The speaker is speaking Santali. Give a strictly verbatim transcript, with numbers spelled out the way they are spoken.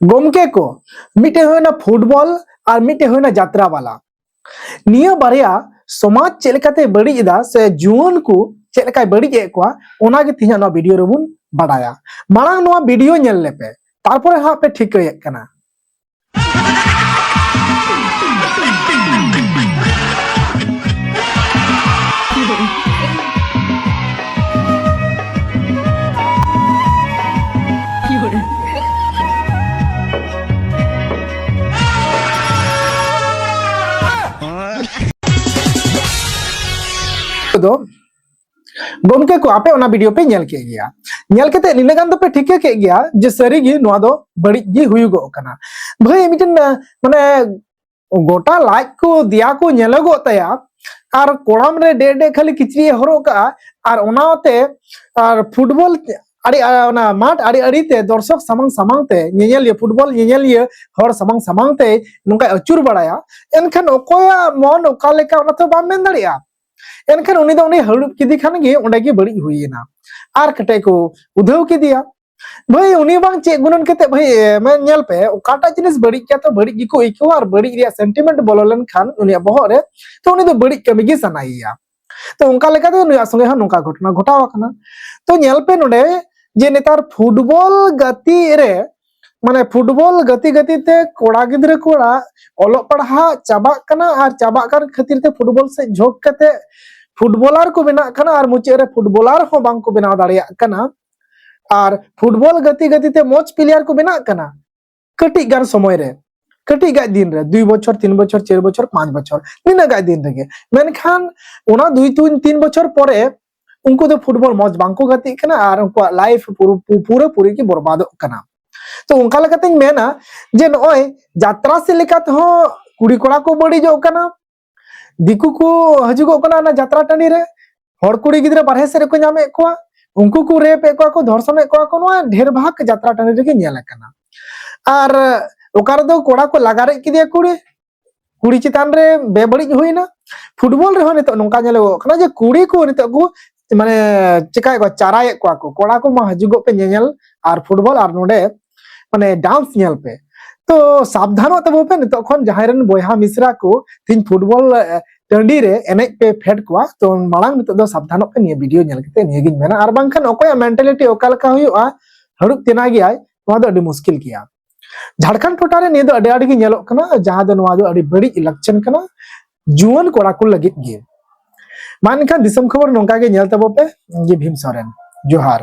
ᱜᱚᱢᱠᱮ ᱠᱚ, ᱢᱤᱫᱴᱮᱱ ᱦᱩᱭᱱᱟ ᱯᱷᱩᱴᱵᱚᱞ ᱟᱨ ᱢᱤᱫᱴᱮᱱ ᱦᱩᱭᱱᱟ ᱡᱟᱛᱨᱟ ᱵᱟᱞᱟ᱾ ᱱᱤᱭᱟᱹ ᱵᱟᱨᱭᱟ ᱥᱚᱢᱟᱡᱽ ᱪᱮᱫ ᱞᱮᱠᱟᱛᱮ ᱵᱟᱹᱲᱤᱡ ᱮᱫᱟ ᱥᱮ ᱡᱩᱣᱟᱹᱱ ᱠᱚ ᱪᱮᱫ ᱞᱮᱠᱟᱭ ᱵᱟᱹᱲᱤᱡ ᱮᱫ ᱠᱚᱣᱟ, ᱚᱱᱟᱜᱮ ᱛᱮᱦᱮᱧᱟᱜ ᱱᱚᱣᱟ ᱵᱷᱤᱰᱤᱭᱳ ᱨᱮᱵᱚᱱ ᱵᱟᱰᱟᱭᱟ᱾ ᱢᱟᱲᱟᱝ ᱱᱚᱣᱟ ᱵᱷᱤᱰᱤᱭᱳ ᱧᱮᱞ ᱞᱮᱯᱮ, ᱛᱟᱨᱯᱚᱨᱮ ᱦᱟᱸᱜ ᱯᱮ ᱴᱷᱤᱠᱟᱹᱭᱮᱫ ᱠᱟᱱᱟ᱾ ᱫᱚ ᱜᱚᱢᱠᱮ ᱠᱚ, ᱟᱯᱮ ᱚᱱᱟ ᱵᱷᱤᱰᱤᱭᱳ ᱯᱮ ᱧᱮᱞ ᱠᱮᱫ ᱜᱮᱭᱟ᱾ ᱧᱮᱞ ᱠᱟᱛᱮ ᱱᱤᱱᱟᱹᱜ ᱜᱟᱱ ᱫᱚᱯᱮ ᱴᱷᱤᱠᱟᱹ ᱠᱮᱫ ᱜᱮᱭᱟ ᱡᱮ ᱥᱟᱹᱨᱤᱜᱮ ᱱᱚᱣᱟ ᱫᱚ ᱵᱟᱹᱲᱤᱡ ᱜᱮ ᱦᱩᱭᱩᱜᱚᱜ ᱠᱟᱱᱟ᱾ ᱵᱷᱟᱹᱭ, ᱢᱤᱫᱴᱮᱱ, ᱟᱸ, ᱢᱟᱱᱮ ᱜᱚᱴᱟ ᱞᱟᱡ ᱠᱚ ᱫᱮᱭᱟ ᱠᱚ ᱧᱮᱞᱚᱜᱚᱜ ᱛᱟᱭᱟ, ᱟᱨ ᱠᱚᱲᱟᱢ ᱨᱮ ᱰᱮ ᱰᱮ ᱠᱷᱟᱹᱞᱤ ᱠᱤᱪᱨᱤᱡ ᱮ ᱦᱚᱨᱚᱜ ᱠᱟᱜᱼᱟ, ᱟᱨ ᱚᱱᱟᱛᱮ ᱟᱨ ᱯᱷᱩᱴᱵᱚᱞ ᱟᱹᱰᱤ, ᱟ-, ᱚᱱᱟ ᱢᱟᱴᱷ ᱟᱹᱰᱤ ᱟᱹᱰᱤ ᱛᱮ ᱫᱚᱨᱥᱚᱠ ᱥᱟᱢᱟᱝ ᱥᱟᱢᱟᱝ ᱛᱮ ᱧᱮᱧᱮᱞᱤᱭᱟᱹ, ᱯᱷᱩᱴᱵᱚᱞ ᱧᱮᱧᱮᱞᱤᱭᱟᱹ ᱦᱚᱲ ᱥᱟᱢᱟᱝ ᱥᱟᱢᱟᱝ ᱛᱮ ᱱᱚᱝᱠᱟᱭ ᱟᱹᱪᱩᱨ ᱵᱟᱲᱟᱭᱟ, ᱮᱱᱠᱷᱟᱱ ᱚᱠᱚᱭᱟᱜ ᱢᱚᱱ ᱚᱠᱟ ᱞᱮᱠᱟ, ᱚᱱᱟ ᱛᱚ ᱵᱟᱢ ᱢᱮᱱ ᱫᱟᱲᱮᱭᱟᱜᱼᱟ᱾ ᱮᱱᱠᱷᱟᱱ ᱩᱱᱤ ᱫᱚ ᱩᱱᱤ ᱦᱟᱹᱲᱩᱵ ᱠᱮᱫᱮ ᱠᱷᱟᱱ ᱜᱮ ᱚᱸᱰᱮ ᱜᱮ ᱵᱟᱹᱲᱤᱡ ᱦᱩᱭᱮᱱᱟ᱾ ᱟᱨ ᱠᱟᱹᱴᱤᱡ ᱠᱚ ᱩᱫᱷᱟᱹᱣ ᱠᱮᱫᱮᱭᱟ᱾ ᱵᱷᱟᱹᱭ, ᱩᱱᱤ ᱵᱟᱝ ᱪᱮᱫ ᱜᱩᱱᱟᱹᱱ ᱠᱟᱛᱮ, ᱵᱷᱟᱹᱭ, ᱮ, ᱢᱮ-, ᱧᱮᱞ ᱯᱮ, ᱚᱠᱟᱴᱟᱜ ᱡᱤᱱᱤᱥ ᱵᱟᱹᱲᱤᱡ ᱜᱮᱭᱟ ᱛᱚ ᱵᱟᱹᱲᱤᱡ ᱜᱮᱠᱚ ᱟᱹᱭᱠᱟᱹᱣᱟ, ᱟᱨ ᱵᱟᱹᱲᱤᱡ ᱨᱮᱭᱟᱜ ᱥᱮᱱᱴᱤᱢᱮᱱᱴ ᱵᱚᱞᱚ ᱞᱮᱱᱠᱷᱟᱱ ᱩᱱᱤᱭᱟᱜ ᱵᱚᱦᱚᱜ ᱨᱮ, ᱛᱚ ᱩᱱᱤ ᱫᱚ ᱵᱟᱹᱲᱤᱡ ᱠᱟᱹᱢᱤ ᱜᱮ ᱥᱟᱱᱟᱭᱮᱭᱟ᱾ ᱛᱚ ᱚᱱᱠᱟ ᱞᱮᱠᱟᱛᱮ ᱱᱩᱭᱟᱜ ᱥᱚᱸᱜᱮ ᱦᱚᱸ ᱱᱚᱝᱠᱟ ᱜᱷᱚᱴᱚᱱᱟ ᱜᱷᱚᱴᱟᱣ ᱟᱠᱟᱱᱟ᱾ ᱛᱚ ᱧᱮᱞ ᱯᱮ ᱱᱚᱰᱮ ᱡᱮ ᱱᱮᱛᱟᱨ ᱯᱷᱩᱴᱵᱚᱞ ᱜᱟᱛᱮᱜ ᱨᱮ, ᱢᱟᱱᱮ ᱯᱷᱩᱴᱵᱚᱞ ᱜᱟᱛᱮ ᱜᱟᱛᱮ ᱛᱮ ᱠᱚᱲᱟ ᱜᱤᱫᱽᱨᱟᱹ ᱠᱚᱲᱟ ᱚᱞᱚᱜ ᱯᱟᱲᱦᱟᱜ ᱪᱟᱵᱟᱜ ᱠᱟᱱᱟ, ᱟᱨ ᱪᱟᱵᱟᱜ ᱠᱟᱱ ᱠᱷᱟᱹᱛᱤᱨ ᱛᱮ ᱯᱷᱩᱴᱵᱚᱞ ᱥᱮᱫ ᱡᱷᱳᱠ ᱠᱟᱛᱮ ᱯᱷᱩᱴᱵᱚᱞᱟᱨ ᱠᱚ ᱵᱮᱱᱟᱜ ᱠᱟᱱᱟ, ᱟᱨ ᱢᱩᱪᱟᱹᱫ ᱨᱮ ᱯᱷᱩᱴᱵᱚᱞᱟᱨ ᱦᱚᱸ ᱵᱟᱝ ᱠᱚ ᱵᱮᱱᱟᱣ ᱫᱟᱲᱮᱭᱟᱜ ᱠᱟᱱᱟ᱾ ᱟᱨ ᱯᱷᱩᱴᱵᱚᱞ ᱜᱟᱛᱮ ᱜᱟᱛᱮ ᱛᱮ ᱢᱚᱡᱽ ᱯᱞᱮᱭᱟᱨ ᱠᱚ ᱵᱮᱱᱟᱜ ᱠᱟᱱᱟ ᱠᱟᱹᱴᱤᱡ ᱜᱟᱱ ᱥᱚᱢᱚᱭ ᱨᱮ, ᱠᱟᱹᱴᱤᱡ ᱜᱟᱡ ᱫᱤᱱ ᱨᱮ, ᱫᱩᱭ ᱵᱚᱪᱷᱚᱨ, ᱛᱤᱱ ᱵᱚᱪᱷᱚᱨ, ᱪᱟᱨ ᱵᱚᱪᱷᱚᱨ, ᱯᱟᱸᱪ ᱵᱚᱪᱷᱚᱨ, ᱱᱤᱱᱟᱹᱜ ᱜᱟᱡ ᱫᱤᱱ ᱨᱮᱜᱮ᱾ ᱢᱮᱱᱠᱷᱟᱱ ᱚᱱᱟ ᱫᱩᱭ ᱛᱤᱱ, ᱛᱤᱱ ᱵᱚᱪᱷᱚᱨ ᱯᱚᱨᱮ ᱩᱱᱠᱩ ᱫᱚ ᱯᱷᱩᱴᱵᱚᱞ ᱢᱚᱡᱽ ᱵᱟᱝ ᱠᱚ ᱜᱟᱛᱮᱜ ᱠᱟᱱᱟ, ᱟᱨ ᱩᱱᱠᱩᱣᱟᱜ ᱞᱟᱭᱤᱯᱷ ᱯᱩᱨᱟᱹ, ᱯᱩ-, ᱯᱩᱨᱟᱹ ᱯᱩᱨᱤ ᱜᱮ ᱵᱚᱨᱵᱟᱫᱚᱜ ᱠᱟᱱᱟ᱾ ᱛᱚ ᱚᱱᱠᱟ ᱞᱮᱠᱟᱛᱤᱧ ᱢᱮᱱᱟ ᱡᱮ ᱱᱚᱜᱼᱚᱭ ᱡᱟᱛᱨᱟ ᱥᱮᱫ ᱞᱮᱠᱟ ᱛᱮᱦᱚᱸ ᱠᱩᱲᱤ ᱠᱚᱲᱟ ᱠᱚ ᱵᱟᱹᱲᱤᱡᱚᱜ ᱠᱟᱱᱟ, ᱫᱤᱠᱩ ᱠᱚ ᱦᱤᱡᱩᱜᱚᱜ ᱠᱟᱱᱟ ᱚᱱᱟ ᱡᱟᱛᱨᱟ ᱴᱟᱺᱰᱤ ᱨᱮ, ᱦᱚᱲ ᱠᱩᱲᱤ ᱜᱤᱫᱽᱨᱟᱹ ᱵᱟᱨᱦᱮ ᱥᱮᱫ ᱨᱮᱠᱚ ᱧᱟᱢᱮᱫ ᱠᱚᱣᱟ, ᱩᱱᱠᱩ ᱠᱚ ᱨᱮᱯ ᱮᱫ ᱠᱚᱣᱟ ᱠᱚ, ᱫᱷᱚᱨᱥᱚᱱᱮᱫ ᱠᱚᱣᱟ ᱠᱚ, ᱱᱚᱣᱟ ᱰᱷᱮᱨ ᱵᱷᱟᱜᱽ ᱡᱟᱛᱨᱟ ᱴᱟᱺᱰᱤ ᱨᱮᱜᱮ ᱧᱮᱞ ᱟᱠᱟᱱᱟ᱾ ᱟᱨ ᱚᱠᱟ ᱨᱮᱫᱚ ᱠᱚᱲᱟ ᱠᱚ ᱞᱟᱜᱟ ᱨᱮᱡ ᱠᱮᱫᱮᱭᱟ ᱠᱩᱲᱤ, ᱠᱩᱲᱤ ᱪᱮᱛᱟᱱ ᱨᱮ ᱵᱮᱵᱟᱹᱲᱤᱡ ᱦᱩᱭᱱᱟ᱾ ᱯᱷᱩᱴᱵᱚᱞ ᱨᱮᱦᱚᱸ ᱱᱤᱛᱚᱜ ᱱᱚᱝᱠᱟ ᱧᱮᱞᱚᱜᱚᱜ ᱠᱟᱱᱟ ᱡᱮ ᱠᱩᱲᱤ ᱠᱚ ᱱᱤᱛᱚᱜ ᱠᱚ, ᱢᱟᱱᱮ, ᱪᱮᱠᱟᱭᱮᱫ ᱠᱚᱣᱟ, ᱪᱟᱨᱟᱭᱮᱫ ᱠᱚᱣᱟ ᱠᱚ, ᱠᱚᱲᱟ ᱠᱚ ᱢᱟ ᱦᱤᱡᱩᱜᱚᱜ ᱯᱮ ᱧᱮᱧᱮᱞ, ᱟᱨ ᱯᱷᱩᱴᱵᱚᱞ, ᱟᱨ ᱱᱚᱰᱮ ᱢᱟᱱᱮ ᱰᱟᱱᱥ ᱧᱮᱞ ᱯᱮ᱾ ᱛᱚ ᱥᱟᱵᱫᱷᱟᱱᱚᱜ ᱛᱟᱵᱚ ᱯᱮ, ᱱᱤᱛᱚᱜ ᱠᱷᱚᱱ ᱡᱟᱦᱟᱸᱭ ᱨᱮᱱ ᱵᱚᱭᱦᱟ ᱢᱤᱥᱨᱟ ᱠᱚ ᱛᱤᱦᱤᱧ ᱯᱷᱩᱴᱵᱚᱞ ᱴᱟᱺᱰᱤ ᱨᱮ ᱮᱱᱮᱡ ᱯᱮ ᱯᱷᱮᱰ ᱠᱚᱣᱟ, ᱛᱚ ᱢᱟᱲᱟᱝ ᱱᱤᱛᱚᱜ ᱫᱚ ᱥᱟᱵᱫᱷᱟᱱᱚᱜ ᱯᱮ, ᱱᱤᱭᱟᱹ ᱵᱷᱤᱰᱤᱭᱳ ᱧᱮᱞ ᱠᱟᱛᱮ ᱱᱤᱭᱟᱹᱜᱤᱧ ᱢᱮᱱᱟ᱾ ᱟᱨ ᱵᱟᱝᱠᱷᱟᱱ ᱚᱠᱚᱭᱟᱜ ᱢᱮᱱᱴᱟᱞᱤᱴᱤ ᱚᱠᱟ ᱞᱮᱠᱟ ᱦᱩᱭᱩᱜᱼᱟ, ᱦᱟᱹᱲᱩᱵ ᱛᱮᱱᱟ ᱜᱮᱭᱟᱭ, ᱱᱚᱣᱟ ᱫᱚ ᱟᱹᱰᱤ ᱢᱩᱥᱠᱤᱞ ᱜᱮᱭᱟ᱾ ᱡᱷᱟᱲᱠᱷᱚᱸᱰ ᱴᱚᱴᱷᱟ ᱨᱮ ᱱᱤᱭᱟᱹ ᱫᱚ ᱟᱹᱰᱤ ᱟᱸᱴ ᱜᱮ ᱧᱮᱞᱚᱜ ᱠᱟᱱᱟ, ᱡᱟᱦᱟᱸ ᱫᱚ ᱱᱚᱣᱟ ᱫᱚ ᱟᱹᱰᱤ ᱵᱟᱹᱲᱤᱡ ᱞᱟᱠᱪᱟᱨ ᱠᱟᱱᱟ ᱡᱩᱣᱟᱹᱱ ᱠᱚᱲᱟ ᱠᱚ ᱞᱟᱹᱜᱤᱫ ᱜᱮ᱾ ᱢᱟ ᱮᱱᱠᱷᱟᱱ ᱫᱤᱥᱚᱢ ᱠᱷᱚᱵᱚᱨ ᱱᱚᱝᱠᱟ ᱜᱮ ᱧᱮᱞ ᱛᱟᱵᱚ ᱯᱮ᱾ ᱤᱧ ᱜᱮ ᱵᱷᱤᱢ ᱥᱚᱨᱮᱱ, ᱡᱚᱦᱟᱨ᱾